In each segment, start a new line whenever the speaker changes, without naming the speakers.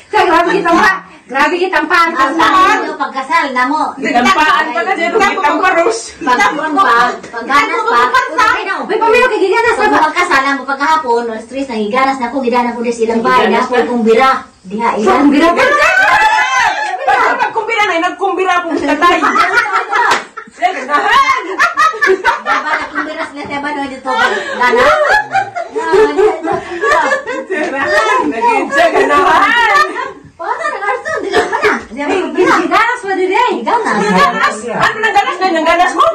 Sa grabe kita pa. Grabe kita pa.
Ang sabi nyo, pagkasal na mo.
Gitampaan pa na dyan. Gitamparos.
Pagkuan pa, pagganas pa.
Uy, pamilya kay giganas
Pag
na ba?
pagkasal na mo pagkahapon, no stress nang higanas na ko, gidana ko des ilang bahay na ko kung bira. Diha
So,
ilang.
ang bira pa.
Pag nagkumbira na, nagkumbira pong tatay. Siya, ganahan.
Diba na kung bira sila sa ba no dito gana.
Naging siya, ganahan.
Pata na garson, dili pa na. Diha mo bira.
Giganas pa din eh.
Higanas.
Ganas? Ano nang ganas na? Nang ganas mo?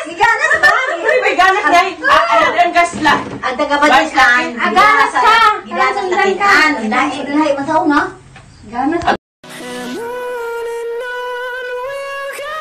Higanas ba?
Uy, may ganas na. Ah, ano ang gas la?
Ang taga-Batikan.
Aganas ka.
Giganas sa kitaan. Ang lahi, lahi man sa una.
Ganas.
And on we'll go.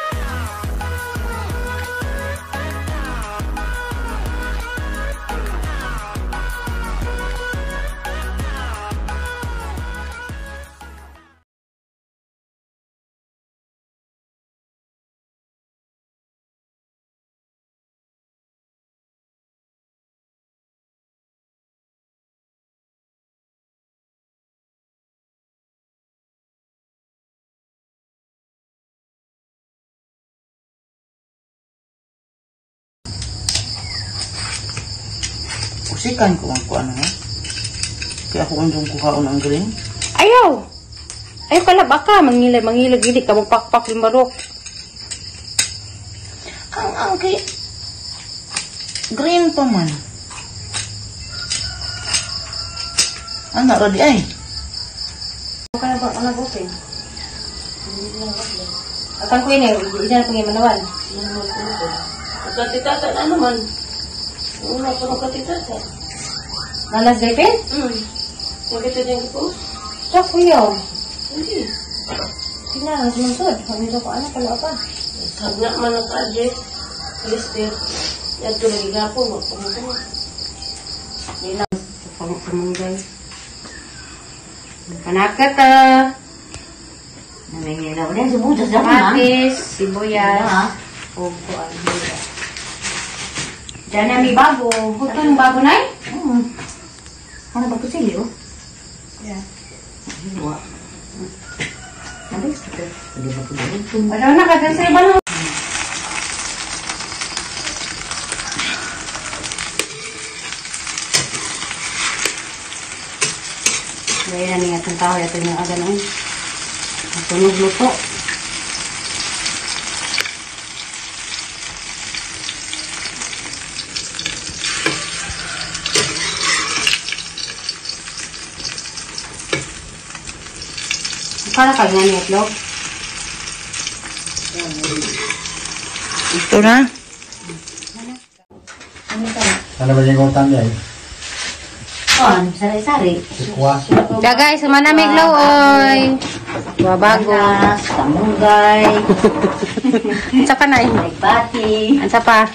Usikan ko ang kuan ha. Kaya ako unjong kuhaon ang green.
Ayaw. Ayaw ka baka mangilag mangilag gidi ka mo pakpak yung barok.
Ang kay green pa man. Ana ra di ay.
Ka na ba ang open? Akan ko ini, ina na pang manawan.
Katitata na naman. Una pa ng katitata.
Nalas gripin?
Nakita niya ko.
Sa kuya.
Hindi.
Sina, mas mansod. Pamilya ko ano pala pa.
Sagna man ang kaadje. Lister. Yan to lagi gapon. Magpamukha.
Pamunggay. Panakata.
Nangingilaw na sibuyas na man.
Kamatis, sibuyas, ug kuan. Diyan na may bago. Huwag ng bago na eh.
Ano ba kusili oh?
Yeah.
Wa. Nabis ko. Hindi ba ko
Wala na ka sa iba na. Gaya na niya itong kahoy. Ito yung aga noon. Matunog luto. Para ka nga ni itlog.
Ito na.
Ano ba yung utang niya?
Oh, sari-sari.
Sikwa.
Ya guys, manamig oy. Wa bago.
Ganas, kamunggay,
Unsa pa na?
nagbati.
Unsa pa?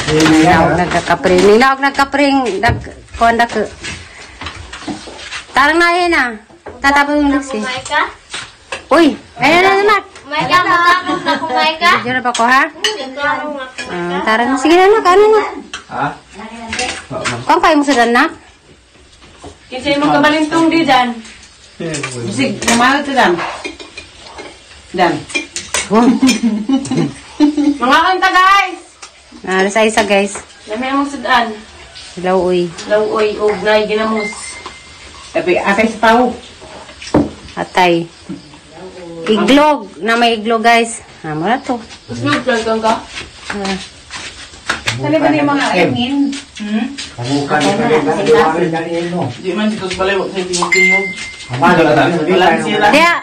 Ninaog nagkakapring. Ninaog nagkapring. Nag kuan dak. Tarang na yun ah. Tatapos yung liksi. Uy, ayun na anak.
Kumain ka, matakot na kumain ka.
Video na ba ko ha? Ah, tarang na. Sige na anak, ano na?
Ha?
Kuan kayo mo sa anak?
Kasi mo kabalintong di dyan.
Bisig, namalo to dam. Dam.
Mga kanta guys!
Ah, nasa isa guys.
Dami among sudan.
Lauoy.
Lauoy og nay ginamos.
Tapi atay sa tao.
Atay. Iglog. Na may iglog guys. Ah, mo na to.
Uslog kang ka?
Ah.
Sali ba ni mga admin?
Kamuka ni Kalina, ni mo.
Di man dito sa balay, wag sa tingog-tingog.
Amado na
Wala sila.
Diha.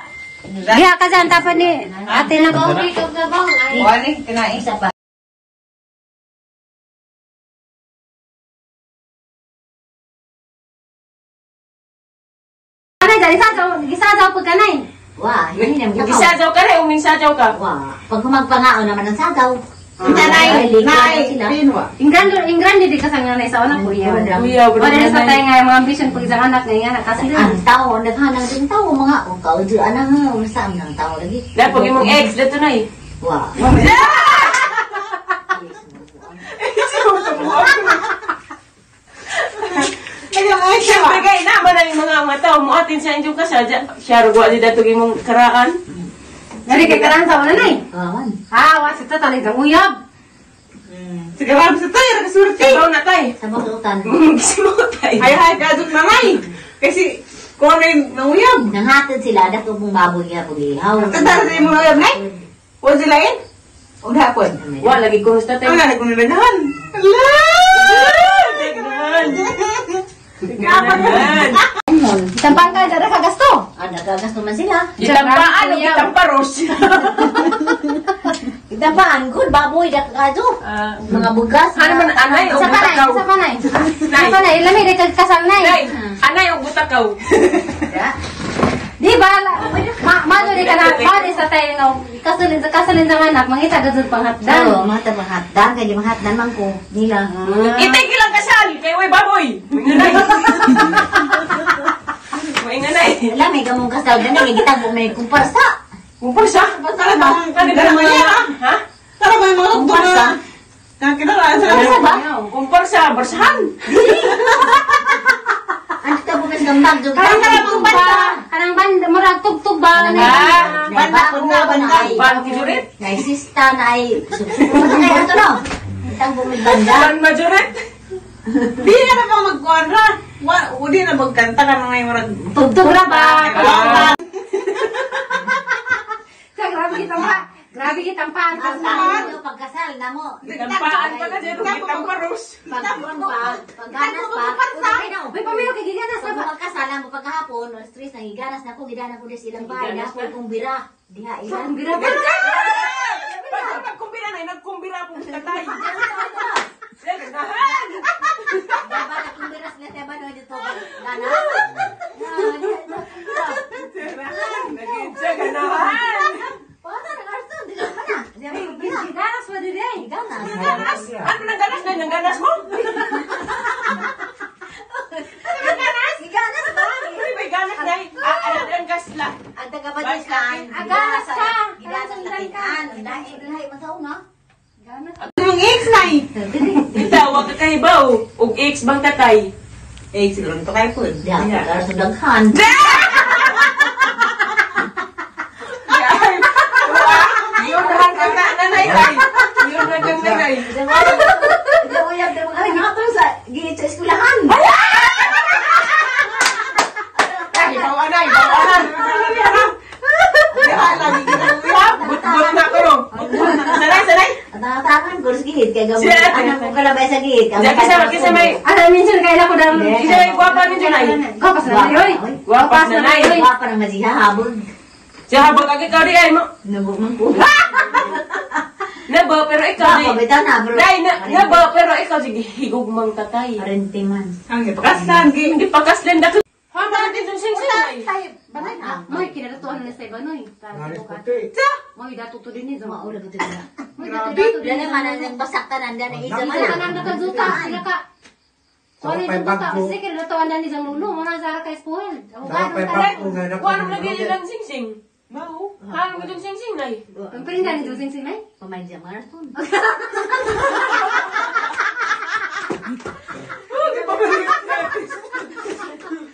Diha ka dyan, tapan ni ate na ko.
Wala, kinain.
Isa pa.
Kanay dyan, isa daw, isa daw pag kanay.
Wah, hindi na mo.
Gisadyaw ka rin, uminsadyaw ka.
Wah, pag humagpangaon naman ang sagaw.
Nay,
Nay, sila.
pinwa.
Ingrando, ingrando di ka sa nga na isa na kuya.
Kuya,
Wala na sa tayo nga mga ambisyon pag isang anak na nga kasi
Ang tao, naghanang din tao, mga o kaudyo, anang saan ang tao lagi.
Dapat imong ex dito na eh.
Wah.
Daghan mga tao mo atin sa inyong kasal. Siya rugwa di dato imong karaan.
Nari kay karaan sa wala nay.
Awan.
Ah, wa si tatay ang uyab.
Sige, wala sa tayo, nakasurti.
Sabaw na tay.
Sa mga utan.
Gisimo tay.
Hay hay kadot na ngay. Kasi kung ano yung nanguyab.
Nanghatid sila dato kong baboy nga pag-ihaw.
Tanda sa imong uyab nay. Wa sila in? Og hapon.
Wa lagi ko sa tatay.
Wala na kung nilanahan. Ala!
Daghan. Daghan.
Tampang ka dara ka gasto.
Ah, nagagas naman sila.
Gitampaan o gitamparos.
Itampaan, good baboy dakado. Mga bugas.
Ano man anay o
Sa panay,
butakaw.
sa panay. Sa panay, lami day kag kasal nay.
Nay, anay o butakaw.
Di ba? Ma di ka na, ma di sa tayo nga kasalin sa kasalin sa anak, mangita gud panghatdan.
Oo, mga tabang kay mahatdan man ko nila.
Itay kilang kasal kay way baboy. Mainganay. Mainganay.
Wala, may gamong kasal gani, may gitag may kumparsa.
Kumparsa.
Tara ba?
Tara ba ha?
Tara ba yung mga doktor
Kumparsa?
na? Nakilala sa
Kumparsa ba?
Kumparsa, barsahan.
Ano tabo mas gambag jud.
Kanang tugtog ba? Kanang band, murag tugtog ba?
Ah,
banda po na, banda.
Ban majoret.
Nay sista nay susunod na ato no. Gitag may banda.
Ban majoret.
Di na na pang magkuhan ra. Udi na magkanta ka na ngayon murag.
Tugtog ra ba?
Ah.
Grabe kitang pa. Grabe kitang pa.
Ang sa pagkasal namo.
Gitampaan pa na dyan. Gitamparos.
Pagkuan pa, pagganas pa. Ay no.
May pamilya kay giganas na
Pag
ba?
magkasal mo pagkahapon, alas 3 nangiganas na ko, gidana ko des ilang bahay,
Giganas
na kong bira. Diha
Sa
ilan.
kumbira ba?
Pag nagkumbira na, nagkumbira po tatay. Ganahan.
Diba na kong bira sila teba no dito. Gana. Ah, diha dito kong bira.
Ganahan.
Wala na garson, dili pa na. Diha kong bira.
Giganas ba dili?
Ganas.
Ganas. Ano nang ganas na? Nang ganas mo?
Giganas ba?
Ay, may ganas na. Ah, ano ang gas la?
Ang taga-batikan.
Aganas ka.
Giganas sa lakinan. Ang lahi, lahi man sa una.
Ganas.
Yung ex na eh.
Bitaw, wag ka kahibaw. Og ex bang tatay?
Ex, siguro to kay po.
Diha ko garson daghan.
Yun na hanggang na nanay tay. Yun hanggang nanay.
Ito uyab na mga nato sa gihit sa eskwelahan.
Ay, bawa na, bawa na.
Diha lagi kita uyab.
But-but na ko. But-but na. Sanay, sanay.
At nakatangan ko sa gihit kay gamot.
Siya, ate.
Anak ko kalabay sa gihit.
Diyan, kisa may,
Ano minsan kay na ko dam.
kisa may gwapa ninyo nay.
Gapas na oy.
Gwapas na nay.
Wapa na maziha habog.
Siya habang kagi ka di ay mo.
Nabog man ko.
Nabo, pero ikaw
Wapa
di.
bitaw na bro.
Nay, nabo, pero ikaw sige higugmang tatay.
Arente man.
Ang ipakasan, gi.
Hindi pa kaslen dako. Ha, bakit din sing sing nay?
Banay na. Moy kinalatuan na sa ibanoy.
Naris puti.
Moy dato to din ni zo.
Maula ko na.
Moy dato dato din.
Dala man ang basak tanan dana isa man.
Isa tanan nakazuta sila ka. Sorry,
Sa
zuta.
pagbago.
Kasi kinalatuan na ni Zang Lulu. Muna sara kay spoil.
Sa pagbago nga na.
Wala mo lagi ilang sing sing. Mao. Ha, mo din sing sing nay.
Ang perinda ni Zang Sing Sing nay.
Pamain siya marathon.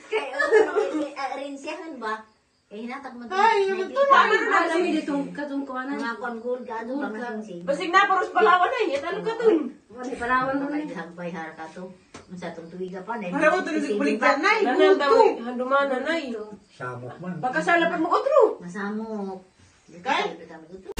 Kay arinsiyahan ba? Kay hinatag man.
Ay, yung
Ay, alam mo ditong katong kuanan.
Mga kon gold ka do ba sing.
Basig na paros palawan nay. Italo ka dun.
Wala palawan mo
Pamain hagbay har ka to. Unsa tong tuig pa na.
Para mo tulog baligtad na eh.
Nanay daw handuman nanay.
Samok man.
Pagkasala pa mo otro.
Masamok.
Kay?
Kay?